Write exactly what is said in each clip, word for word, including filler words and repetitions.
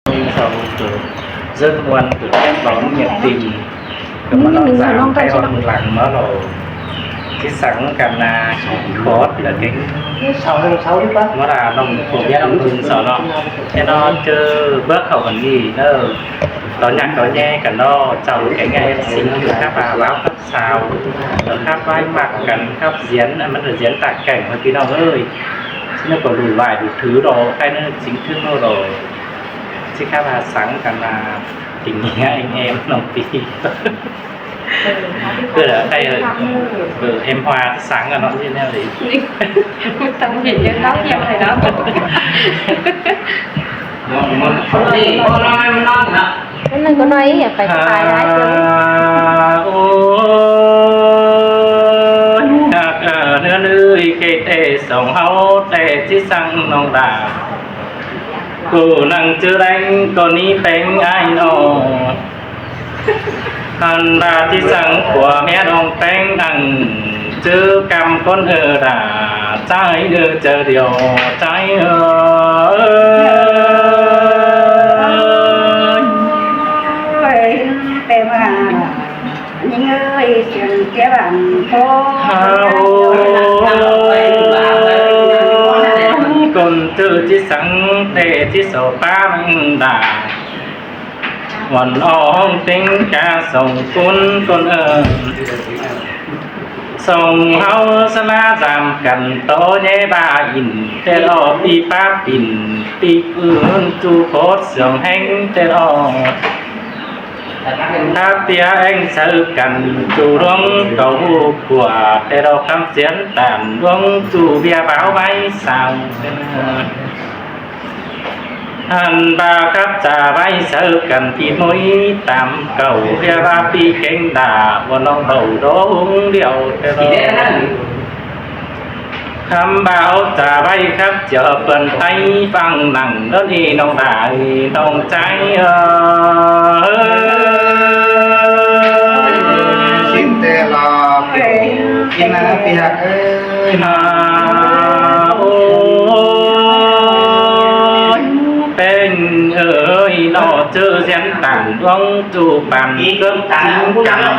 Sau ꞌcọ rất ngoan, ꞌcọ rất đón nhiệt tình. ꞌCọ ꞌmá ꞌnọng dáng ꞌtẹ ꞌhọt ꞌmự lăng ꞌmá ꞌló. Chứ sắng căn ꞌna khót là kính. Sau, sau đi bác. ꞌMá là ꞌnọng phổ biến ꞌnọng hưng sau ꞌnọ. Thế nó chứ bớt khẩu phần nghỉ đó. Đó nhạc đó nhé, căn đó chào cái nghe em xin khắp và báo khắp sao. Đó khắp vai mặt căn khắp diễn, à, ꞌmắn là diễn tả cảnh mà ꞌpi ꞌnọng ơi. Chứ nó có đủ loại đủ thứ đó, cái nó chính thức nó rồi. Chứ khắp và sắng căn là tình nghĩa anh em ꞌnọng ꞌpi. Tức là cái, ờ, em Hoa sắng là nó như thế nào đấy. Tâm hiện nhân nói theo này đó. Cái này có nói phải phải ai chứ. Ôi, nhạc, à, ꞌnớ ꞌnư kê tê sống hau tê ꞌchí sắng ꞌnọng đà. Cô năng chứ đánh con ní bánh ai nó. Hăn đà ꞌchí sắng của mẹ ꞌnọng bánh năng chứ căm con ơ đà. Trái ơ, chớ điều, trái ơi. Ôi, tê mà, những ơi, chuyện kia bạn có. Hao, con tư ꞌchí sắng tê ꞌchí sổ pá năng đà. Ôn ong tính ca sông cún con ơ. Sông hau sa la dam căn tó nhé ba in tê lo pi pá pin pi ưn chu khốt sương heng tê lo. Tháp tia anh sớ căn chu luống cầu hù của tê lo khám chiến tản luống chu bia báo váy sao. Hăn ba khắp chả vay sớ căn pi mối tam cầu ria ba pi kéng đà ôn ong bầu đố húng điệu tê lo. Khăm báo chả vay khắp chợ phần tay văng nặng đó đi ꞌnọng đà ơi ꞌnọng trái ơi. Xin tê lo, xin pi hặc ơi. Hao, ôi, beng ơi, nó chớ diễn tản luống chu bàn cướp chính căn.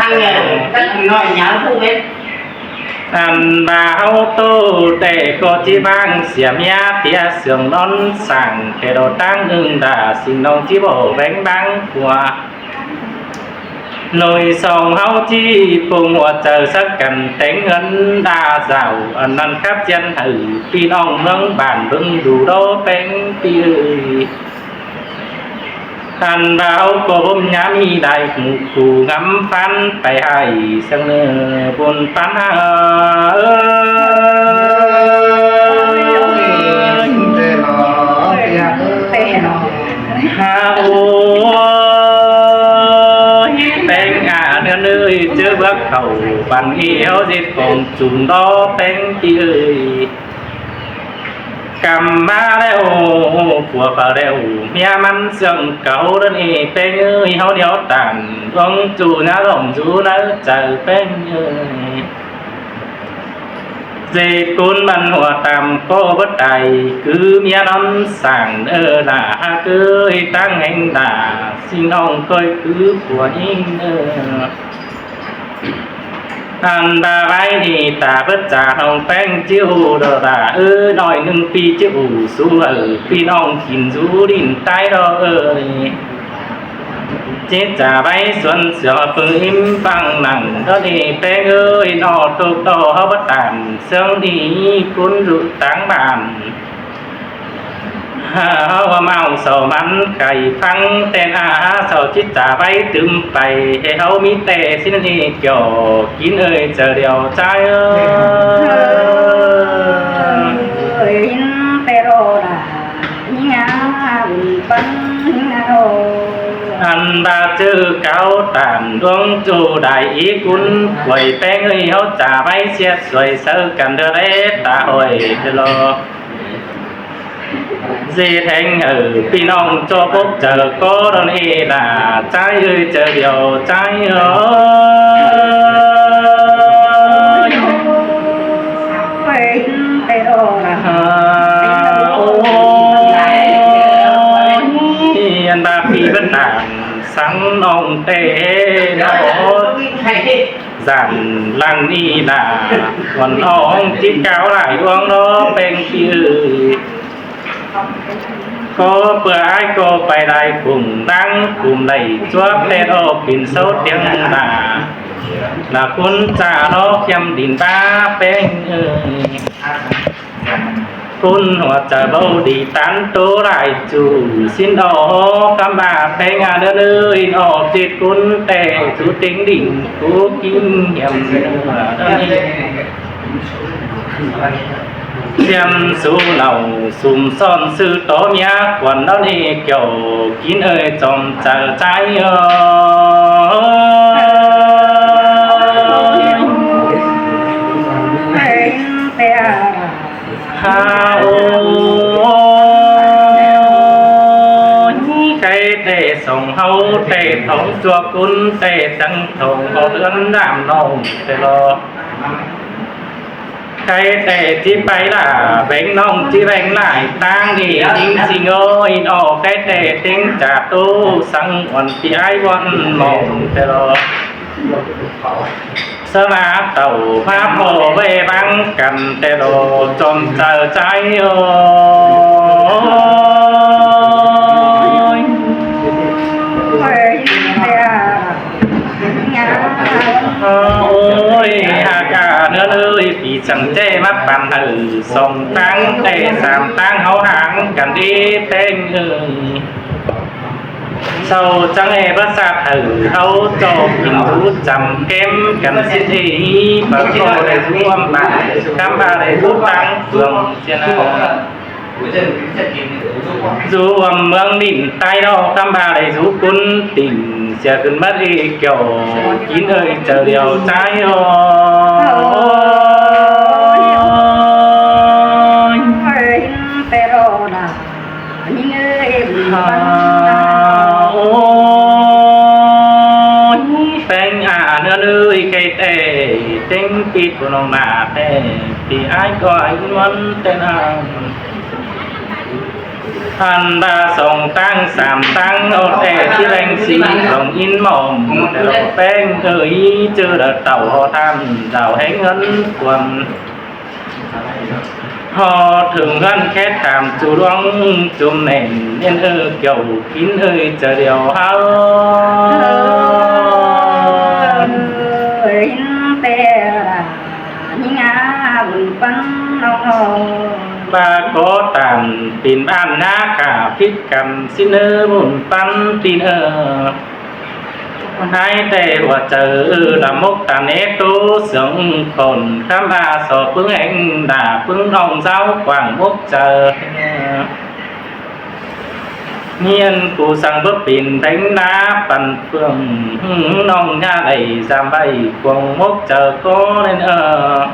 Ăn ba hau tô tê có ꞌchí vang sia mía tia sương nón sàng tê đồ táng ưng đà xin ꞌnọng ꞌchí bổ bánh báng của. Nôi sông hau ꞌchí pung ua chớ sắc căn téng ngân đa dạo ăn năn khắp chiến hử pi ꞌnọng ꞌmướng bản bưng đủ đô beng pi ơi. Ăn ba hau có bốm nhá mi đài phủ phủ ngắm phán phải hài sang nơ buôn phán ha ơi. Tê lo, tê lo. Ha ôi, beng à ꞌnớ ơi, chớ bác khẩu bản nghi hau dệt cổng chùm đó beng pi ơi. Căm ba đeo, của phở đeo, mía mắn sương cáu đơn ê beng ơi, hau điếu tản, ꞌluống chu nhá lỏng dú nớ chớ beng ơi. Dệt cún bắn hùa tăm cô bất tài, cứ mía nón sàng ơ đà ha cứ tăng hên đà, xin ông coi cứ của inh ơ. Ăn ba vái đi ta bất chả hông beng chiu đô đà ơ, nói nưng pi chiu su hử pi ꞌnọng kín dú đin tai đô ơi. Chết chả vái xuân sửa pư im văng nặng đó đi beng ơi, nó thuộc đô hó bất tản sướng đi cún dụ táng bản. Hâu mau sau mắn cày phăng tên a sau chít chả vay tứm pay, hê hâu mít tê xin đi kiểu kín ơi chớ điều trai ơi. Ơi, hín tê rô đà, hín ngá, bùn pắn, hín ngá rô. Ăn ba chư cáo tản đuống chu đại ý cún quầy pé ngơi hâu chả vay siết xuôi sơ căn đưa rê ta hồi tê lô. Dì thánh ở pi ꞌnọng cho bốc chớ có đón ê đà, trai ơi chớ điều trai ơi. Ôi, tê rô đà. Ôi, ăn Bớt tảng sắng nong tê nó. Dản lăng ni nả, còn ong chít cáo lại uống nó peng kia. Có bữa ai có phải lại cùng đang cùng đẩy chuốc tê đó kín sâu tiếng nả. Là cuốn trà nó khiêm đỉnh ba peng ơi. Cún hua chaư báu đi tán tố lai chu sính âu hô cắm ba peng a đơ nư in âu chít cún tê chú tính đỉnh cú kinh nghiệm. Siêm su nau sum son sư tó mía quần đó đi kiểu kín ơi chòm chaư trái ơi. Ha ôi, cái tê sống hâu tê thống chua cún tê trắng thống có lươn làm nông tê lo. Cái tê chỉ bay là bánh nông chỉ bánh lại tang đi chính sinh ơi, nó cái tê tính trả tu sang còn thì ai quan mong tê lo. Sơ lá tàu pháp hồ về băng cắn tê đồ chôm tờ trái ơi. Ôi, hà cả nữa ơi, vì chẳng chê mắt bàn thử sông tăng tê sàm tăng hấu háng cắn đi tên ơi. Sau chẳng hề bắt sạt hử hấu cho kinh thú chăm kém cắn xin ê ý và cô lê rú âm bản cắm ba lê rú tăng phường trên a. Rú âm mương đỉnh tai đo cắm ba lê rú cún tỉnh sẽ cứng bắt ê kiểu kín ơi chờ điều trái ơi. Ôi, peng a nơ nư kê tê, têng pít bô nông nạ tê, pí ái coi ưn wăn tê nang. Hăn ba sông tăng sàm tăng ô tê, tí leng sí sông in mông, tê lô peng ơ ý chư đợt tàu hô tham, đào hêng ngân quần. Hô thửng găn khét tham chu luông chum nền, nên ơ kiều kín ơi chơ điều hao. Ơi, in tê là, nhí ngá bùn păn nông hô. Ba có tàn pin ban ná cả phít cắn, xin ơ bùn păn tin ơ. Ái tê hua chơ ư đa mốc tà nế tố sướng khổn khám ba so pướng hêng đa pướng nông giáo quảng mốc chơ. Miên cú sang bớp pin thánh đá păn phương nông nha đẩy giam bay cuồng mốc chơ có nên ơ.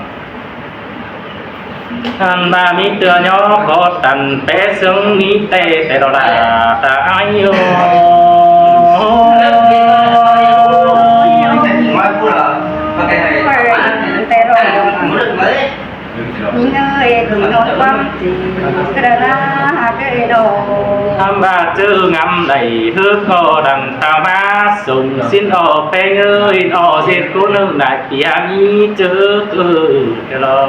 Hăn ba mí tưa nhó có tăn pé sướng mí tê tê đo đà ta ái ơi. Tê đo đà. Mí ơi, tê đo quăng tê, tê đo đà, tê đo. Hăn ba chư ngắm đẩy hước co đằng tao ba sùng xin ơ pê ngơi ơ diệt cú nương đại bia mí chư cư tê lo.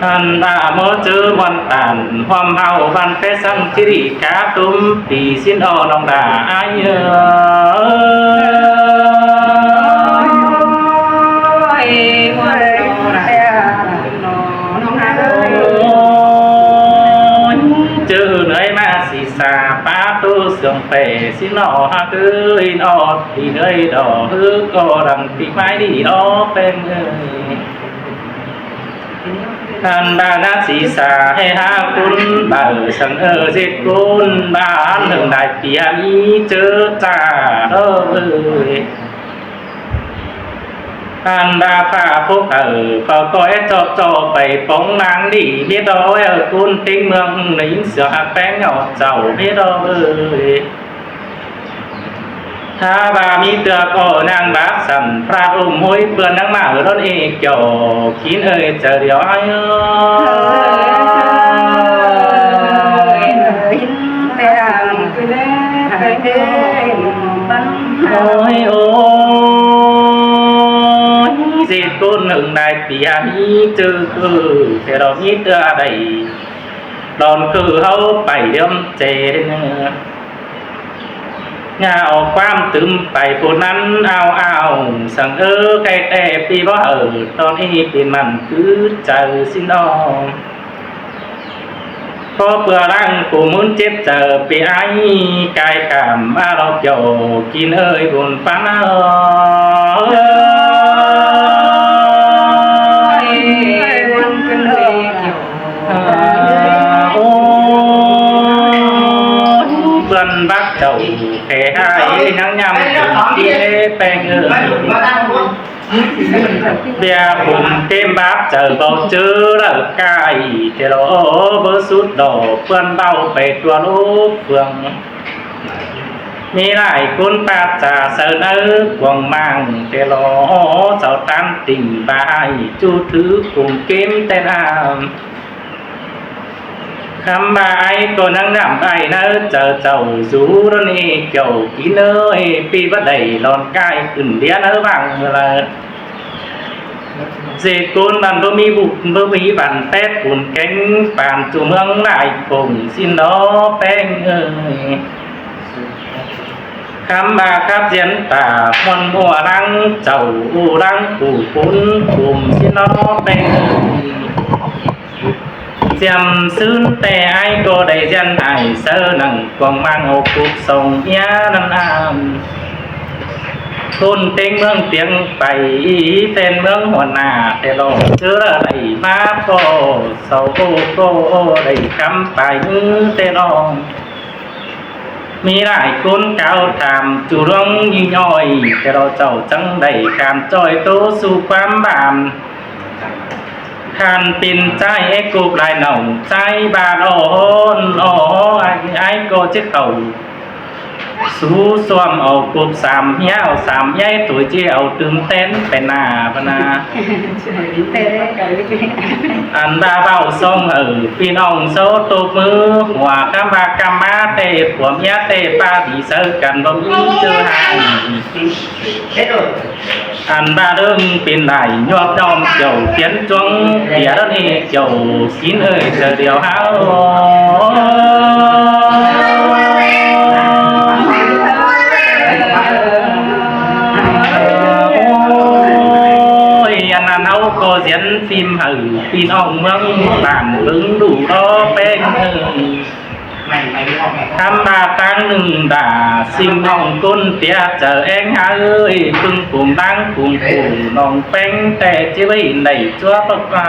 Hăn ba mô chư muôn tản, huôm hau văn phép săng chư đi cá túm, pì xin ô nông đà ái ơi. Chư nới ma xì xà, pá tu sương pê, xin ô ha cứ in ô, đi nới đỏ hứ cô đằng tị mái đi ô pên ơi. Hăn ba nát xí xa hê há cún ba ở sân ơ dết cún ba ăn hưng đại pia mí chớ ta đơ ơi. Hăn ba pha phúc ở phao coi cho cho bảy bóng nắng đi biết đó ở cún tính mương nín sửa hạt bén ngọc chầu biết đó ơi. Há ba mí tưa có nang bác sẵn prat ôm hối bươn nang mả lốt ê kiểu kín ơi chớ điều ai ơi. Ôi, ôi, ꞌdệt ꞌcốn ꞌhưng lai pi hák ꞌmí ꞌchư ꞌcứ, ꞌtẹ lo ꞌmí ꞌtưa đảy lon ꞌcứ ꞌháu pay ꞌlióm ꞌchê ꞌnớ. ꞌNhá au ꞌquám tứm pay ꞌpộ ꞌnặn ao ao, săng ớ khay ꞌtẹ pi bók hảư, ꞌtọn ꞌnị pi mẳn cứ chaư ꞌsịn ꞌnọ. Bók ꞌpưa ꞌláng phủ ꞌmướng chếp chaư pi ải, cai khảm ꞌmá lo Kiẻo Kín ơi, bun ꞌphắn ơi. Ôi, bươn bác chảu kẻ hai nắng nhăm tủm ꞌchí ꞌpéng ơi. ꞌViạk phum ꞌtêm báp chaư báu ꞌchớ lỏ cai, ꞌtẹ lo báu sút đỏ ꞌpươn báu pay tua lốp phường. ꞌMí lai ꞌcốn pák cha saư nháư cuông ꞌmáng, ꞌtẹ lo sau tán tỉnh ꞌva ải ꞌchu thứ phum ꞌkêm ꞌtẹ ꞌnặn. Khắm ꞌva ải ꞌcọ nắng ngắm ải nháư chaư chảu dú ꞌnị Kiẻo Kín ơi, pi báu đảy lon cai khửn ꞌliến ꞌnớ ꞌváng ꞌmưa ꞌlạ. ꞌDệt ꞌcốn ꞌvắn báu ꞌmí bụt báu ꞌmí ꞌvắn pét bun kéng pán ꞌchu ꞌmướng lai phông ꞌsịn lo ꞌpéng ơi. Khắm ꞌva khắp ꞌdiến ta ꞌmuôn ꞌmua ꞌláng chảu u ꞌláng phủ phún phum ꞌsịn lo ꞌpéng ơi. ꞌSiăm ꞌsứn ꞌtẹ ải ꞌcọ đảy ꞌdiến ải saư nẳng cuông ꞌmáng au cúp song ꞌmía ꞌnặn ꞌnặn. ꞌCốn ꞌtếng ꞌmướng tiêng pay, ꞌphén ꞌmướng hua nả ꞌtẹ lo ꞌchớ đảy ꞌmá ꞌpọ sau ꞌcọ đảy khắm pay ꞌmứ ꞌtẹ lo. ꞌMí lai ꞌcốn cáo tham ꞌchu ꞌluống ꞌnhính ꞌnọi, ꞌtẹ lo chảu chắng đảy kham ꞌchoi ꞌtố sú ꞌquám bản. Khan pên ꞌchái é cộp lai nỏng ꞌchái ꞌva lo ꞌhôn ó ải ꞌcọ ꞌchí khảu sú ꞌsuôm au cộp sam ꞌhiếu sam ꞌhiếu ꞌtoi ꞌchí au tứm ꞌtén pay nả ꞌva ꞌnạ. Ăn ꞌva báu song hảư ꞌpi ꞌnọng sô tốc ꞌmứ hua khắm ꞌva khắm ꞌmá ꞌtẹ phuôm ꞌhiếu ꞌtẹ ꞌpa đi saư căn báu ꞌmí ꞌchư hại. Ăn ꞌva đơng pên lai nhuốp ꞌnhóm Kiẻo phiến chuông tia đó ꞌnị Kiẻo Kín ơi, saư điêu ꞌháu. Ôi, ăn ꞌnặn ꞌháu ꞌcọ ꞌdiến phim hảư ꞌpi ꞌnọng ꞌmướng bản ꞌlứng đủ đó ꞌpéng ơi. Khắm ꞌva ꞌtáng ꞌnưng đả ꞌsịn ꞌnọng ꞌcốn tia chaư ꞌéng ơi, ꞌpứng phung ꞌtáng phung phủ ꞌnọng ꞌpéng ꞌtẹ ꞌchí ꞌvạy đảy chuốp ꞌpá.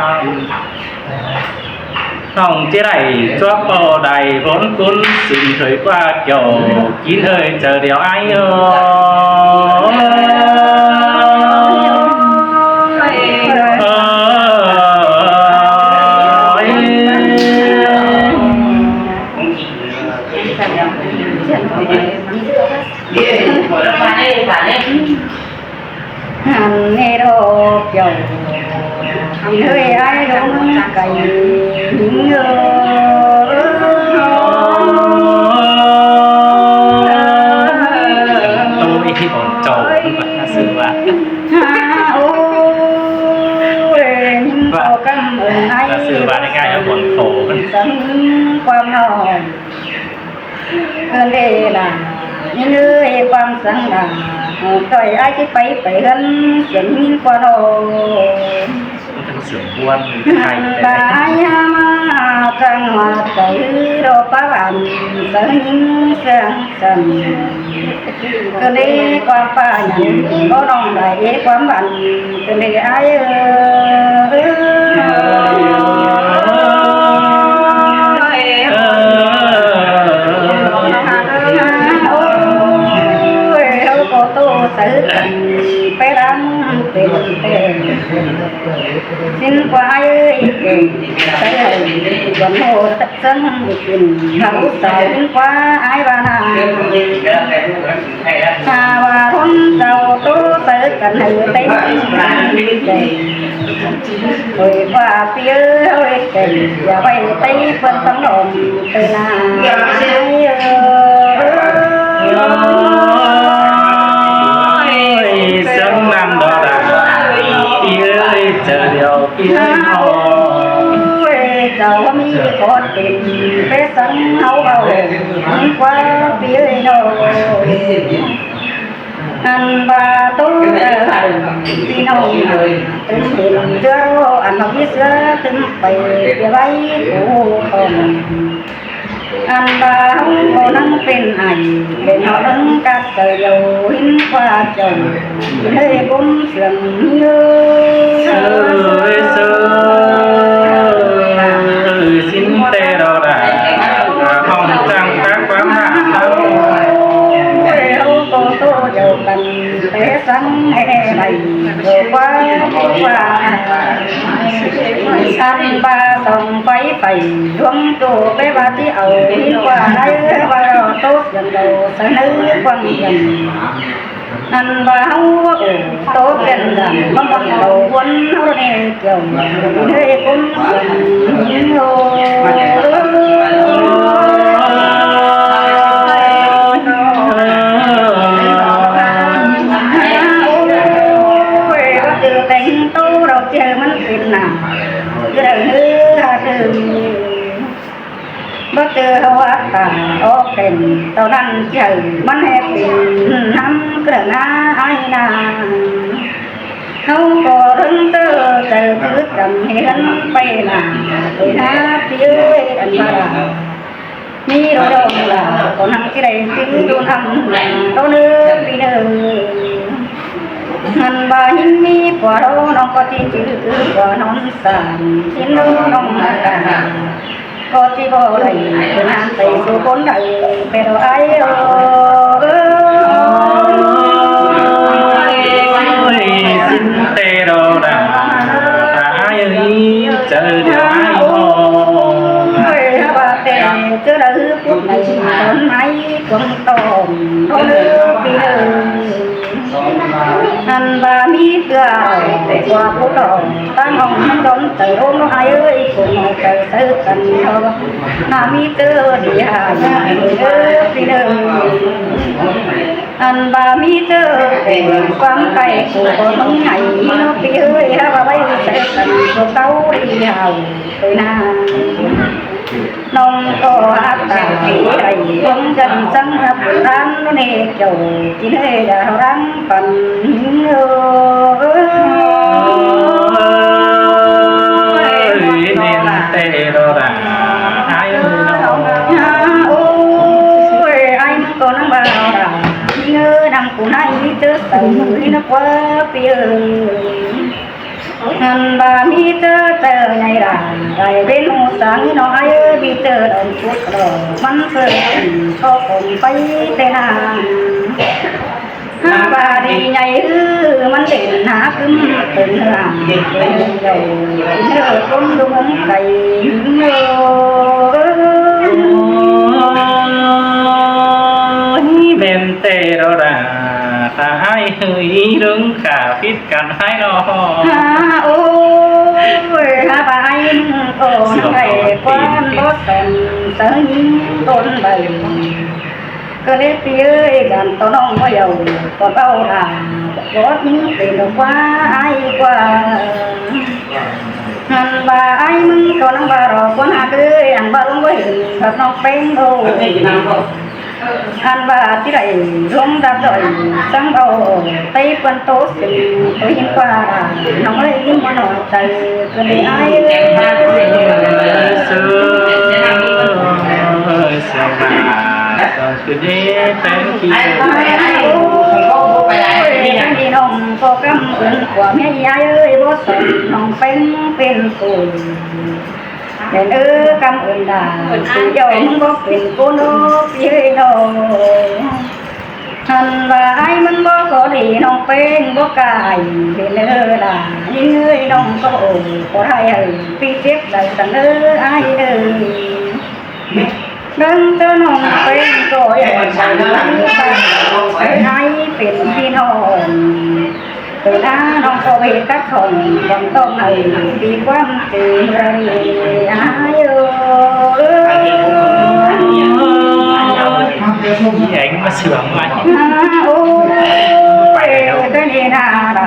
ꞌNọng ꞌchí đảy chuốp ꞌpọ đảy vốn ꞌcốn sưng thời ꞌquá Kiẻo Kín ơi, saư điêu ải ơi. Hẳn nê đô Kiẻo Kín ơi, ải ꞌlống cay ꞌnhính ơi. Tôi thì còn trâu, ꞌnhính ꞌva ꞌnạ sư ꞌva. Ôi, ꞌnhính ꞌva có căm ơn ải ꞌnạ sư ꞌva ꞌnị ꞌngai ꞌnhính ꞌva còn khổ. Sắm ꞌquám ꞌnọng. ꞌCơn đê lả ꞌnhính ơi, ꞌquám săng lả, ꞌtoi ải ꞌchí pay pay ꞌhướn, sướng ꞌnhính ꞌquá ꞌnọ. Sướng ꞌquá ꞌnọ, ải ꞌva ꞌmá ꞌchăng ꞌmá chaư ꞌhứ ꞌlọ ꞌpá bản, sướng ꞌnhính sướng săng. ꞌCơn đê ꞌquám ꞌpá nhẳn, báu ꞌnọng đảy ꞌquám bản. ꞌCơn đê ải ơi. Ôi, ꞌháu ꞌcọ ꞌtố saư căn pé đắng pên pên. ꞌSịn ꞌquá ải ơi, saư căn hô tắc săng pên ꞌháu saư ꞌsịn ꞌquá ải ꞌva ꞌnạ. Sa ꞌva ꞌhôn sau ꞌtố saư căn hảư ꞌtếng ꞌmướng đi kẻ. Ôi ꞌquá ꞌpi ơi, ꞌháu ꞌlẹo kẻ, dả ꞌvạy ꞌtếng ꞌpươn tóng lòng tê na. Qua pía ꞌnị ꞌnớ. Ăn ꞌva ꞌtố ꞌnị ꞌnớ, ꞌpi ꞌnọng ꞌtếng hên ꞌchưa ăn ꞌmặc ꞌmí ꞌchưa ꞌtếng pay pía ꞌvạy ꞌcọ khong. Ăn ꞌva ꞌháu ꞌcọ ꞌnăng pên ải, pên ꞌháu ꞌnăng cát chaư điêu hên qua chong. ꞌNhới ꞌcốn sương ꞌnhới. Sương ꞌsứ. ꞌSịn té ꞌló đa. Hỏng chăng các quán ꞌnạ ꞌnớ. Ôi, ꞌháu ꞌcọ ꞌtố điêu căn, té săng ꞌhê đảy, điêu qua, qua. Ăn ꞌva song pay pay, ꞌluống ꞌchua pé ꞌva ꞌchí au, hên qua đảy, ꞌva ꞌló ꞌtố sương đầu, sa ꞌnớ quăng dần. Ăn ꞌva ꞌháu ꞌcọ ꞌtố pên dần, ꞌmá ꞌmặc đầu ꞌhuôn ꞌháu ꞌnị kiêu, ꞌnhới ꞌcốn sương ꞌnhới. Ôi, ꞌcọ ꞌchư téng ꞌtố ꞌló ꞌchư ꞌmắn pên ꞌnạ, ꞌchư đảy ꞌnhới hả ꞌchư. Báu ꞌchư ꞌháu ꞌtá ók kẻn ꞌtó ꞌnặn ꞌchư ꞌmắn ꞌhế pên ꞌnăm ꞌcọ ꞌnạ ải ꞌnạ. ꞌHáu ꞌcọ ꞌlớng ꞌtớ chaư cứ chăm hên pay ꞌnạ, pay ꞌnạ ꞌpi ơi ăn ꞌva đa. ꞌMí ꞌló đong đa, ꞌcọ ꞌnăng ꞌchí đảy ꞌchư ꞌtố ꞌnăm ꞌtó ꞌnớ ꞌpi ꞌnớ. Ăn ꞌva hên ꞌmí pua ꞌló ꞌnọng ꞌcọ ꞌchí ꞌchư cứ pua ꞌnón san, hên ꞌló ꞌnọng ꞌmá ca. ꞌCọ ꞌchí báu đảy, ꞌcọ ꞌnặn pay su ꞌcốn đảy, pay ꞌló ải ơ. Ôi, ꞌsịn té ꞌló đa, ta ải ơi, chaư điêu ải ơ. Ôi, ꞌva té, chaư đảy pút đảy, tón ải cuông tỏm, ꞌtó ꞌnớ ꞌpi ꞌnớ. Ăn ꞌva ꞌmí ꞌtưa, qua pút tỏm, ta ꞌnọng tón chaư ꞌlống ꞌnớ ải ơi, cuông ải chaư chaư căn ꞌnớ. ꞌNạ ꞌmí ꞌtưa đi hả, ꞌnhới ꞌpi ꞌnớ. Ăn ꞌva ꞌmí ꞌtưa, cuông quảng cai ꞌcọ ꞌcọ ꞌmứng ải ꞌnớ ꞌpi ơi, hả ꞌva ꞌvạy chaư căn ꞌcọ ꞌcáu đi hả, pay ꞌnạ. ꞌNọng ꞌcọ ꞌtá đảy cuông dăn săng hả pun ꞌtan ꞌnớ ꞌnị kiêu, ꞌchí ꞌnới đa ꞌháu răng păn hên ơ. Ôi, ꞌnịn té ꞌló đa, ải ơi ꞌnọ. Ôi, ải ꞌmứng ꞌcọ ꞌnăng ꞌva đa, hên ơ, ꞌnăng pun ải ꞌchư saư, hên ꞌnớ qua ꞌpi ơi. Ăn ꞌva ꞌmí ꞌtưa chaư ꞌnhạy đa, đảy pên ꞌhụ săng ꞌnọng ải ơi, ꞌmí ꞌtưa đon pút ꞌló, ꞌmắn ꞌcọ ꞌcọ khong pay té ꞌnạ. Hả ꞌva đi ꞌnhạy ư, ꞌmắn đên hả cứm tứn hả, ꞌnhới ꞌcốn ꞌlụk ꞌmướng cay. Ôi, ꞌmen té ꞌló đa, ta ải ơi, ꞌlớng khả phít căn ải ꞌnọ. Hả, ôi, hả ꞌva ải ꞌcọ ꞌnăng ải quan báu sòn, sa ꞌnhính ꞌcốn bày. ꞌCọ ꞌnê ꞌpi ơi, dản ꞌto ꞌnọng ꞌmá dau, ꞌcọ báu đa, bót ꞌnhính pên ꞌlụk ꞌquá ải ꞌquá. Ăn ꞌva ải ꞌmứng ꞌcọ ꞌnăng ꞌva ꞌló ꞌquá hả ơi, ăn ꞌva ꞌlống ꞌquá hên, báu ꞌnọng ꞌpéng đô. Ăn ꞌva ꞌchí đảy ꞌlống đáp ꞌdọi, săng báu, tay pơn ꞌtố sưng, ꞌtố hên ꞌquá đa, ꞌnọng ơi, ꞌnhính ꞌmá ꞌnọ chaư, ꞌcọ ꞌnê ải ơi. Sư, sư, sư, sư. Ôi, ꞌnị ꞌnọng ꞌcọ căm ơn ꞌquá ꞌmía ải ơi, báu song ꞌnọng ꞌpéng pên ꞌcốn. Hên ơ, căm ơn đa, sư dau ꞌmứng báu pên ꞌcốn ꞌnớ, ꞌpi ơi ꞌnọ. Ăn ꞌva ải ꞌmứng báu ꞌcọ đi ꞌnọng ꞌpéng báu cai, hên ơ đa, ꞌnhính ơi ꞌnọng ꞌcọ ổ, ꞌcọ ải ơi, ꞌpi chếp đảy săng ơ ải ơi. Đăng ꞌtớ ꞌnọng ꞌpéng ꞌcọ ải, ải pên ꞌpi ꞌnọng. Tơ ná ꞌnọng ꞌcọ ꞌvạy cắp khong, quảng ꞌtọng ải, ꞌpi ꞌquám tư ải ơi. Anh mà sướng lắm. À, ôi, phải đâu. Cái này là, là